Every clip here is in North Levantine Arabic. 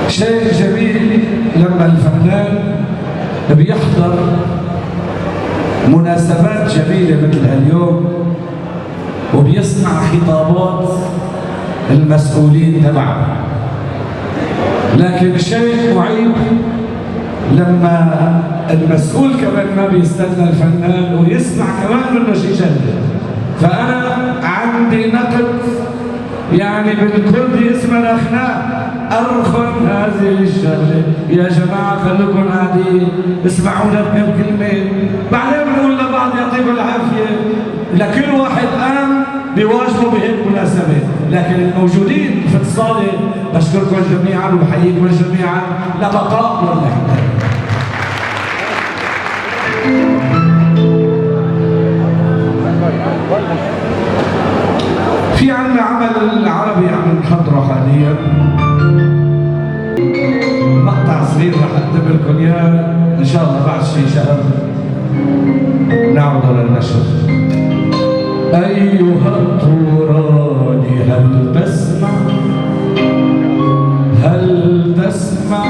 شيء جميل لما الفنان بيحضر مناسبات جميلة مثل هاليوم وبيسمع خطابات المسؤولين تبعه، لكن شيء معيب لما المسؤول كمان ما بيستنى الفنان ويسمع كمان منه شيء جديد. فأنا عندي نقد يعني بالكردي اسمه رخناء، أرخن هذه الشغلة. يا جماعة خلوكم قاعدين اسمعونا بكم كلمة، بعدين بنقول لبعض يعطيكم العافية. لكل واحد قام بواجبه بهيك مناسبة، لكن الموجودين في الصالة بشكركم جميعا وبحييكم جميعا لبقاء والله. في عندنا عمل عربي عم نحضره حاليا، مقطع صغير رح اقدم لكم اياه ان شاء الله بعد شي شهر نعود للنشر. ايها الطوران هل تسمع، هل تسمع،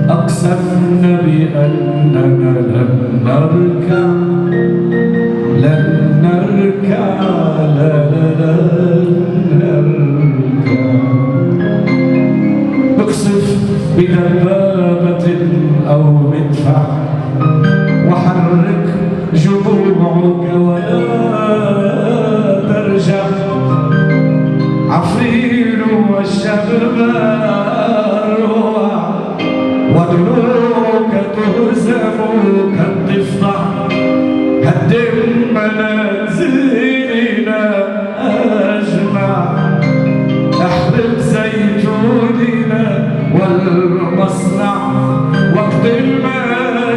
اقسمنا باننا لن نركع، لن نركع، لا لا لن نركع. اقصف بدبابة أو مدفع وحرك جموعك ولا ترجع. عفرين والشباب ودروك تهزم كالضفدع، هدم منازلنا أجمع، احرق زيتوننا والمصنع، واقتل ما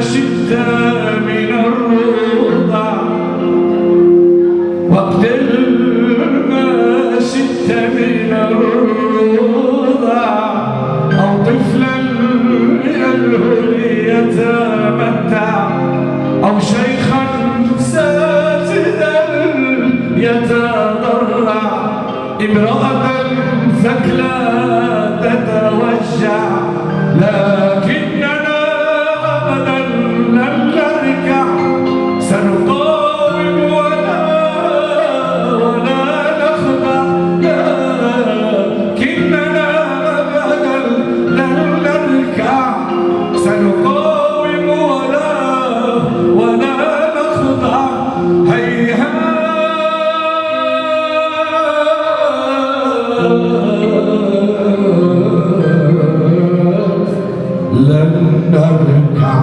شئت من الرضع، واقتل ما شئت من الرضع، أو طفلا يلهو يتمتع، أو شيخا ساجدا يتضرع، امرأة ثكلى تتوجع، لكننا أبدا لن نركع، سنقاوم ولا نخضع، لكننا أبدا لن نركع، سنقاوم ولا نخضع. هيهات لن نركع.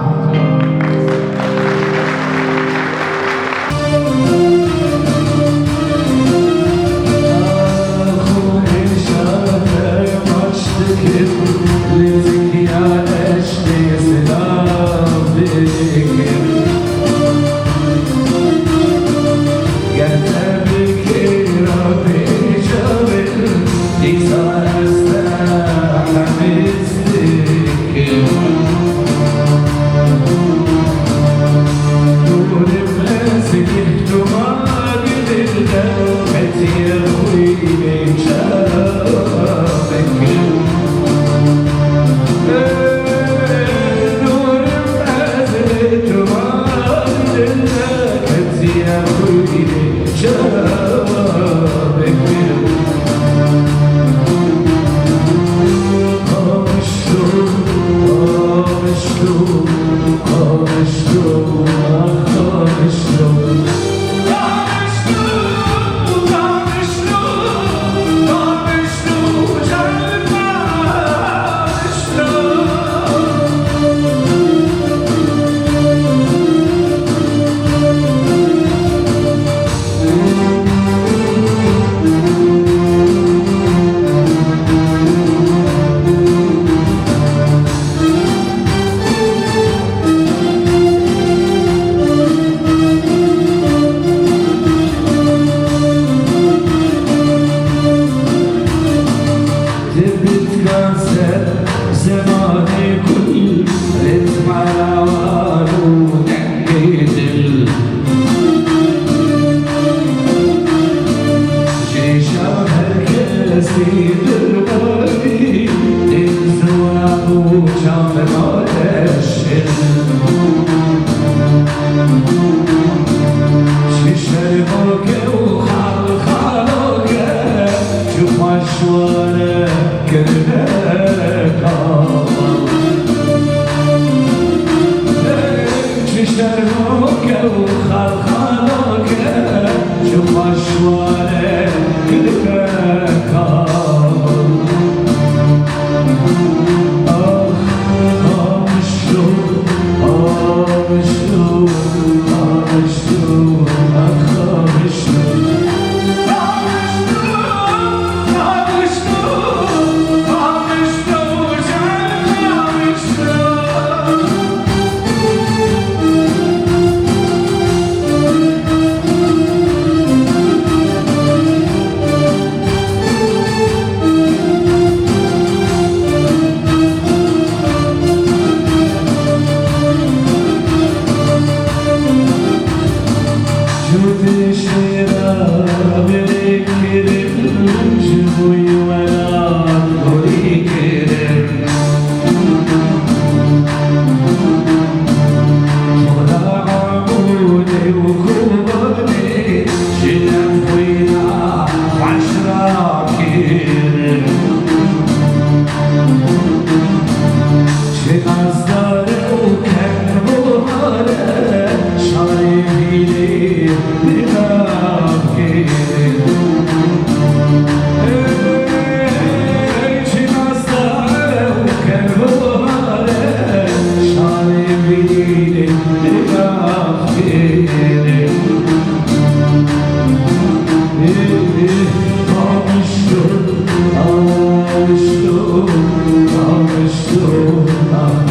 قامشلو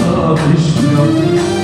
قامشلو.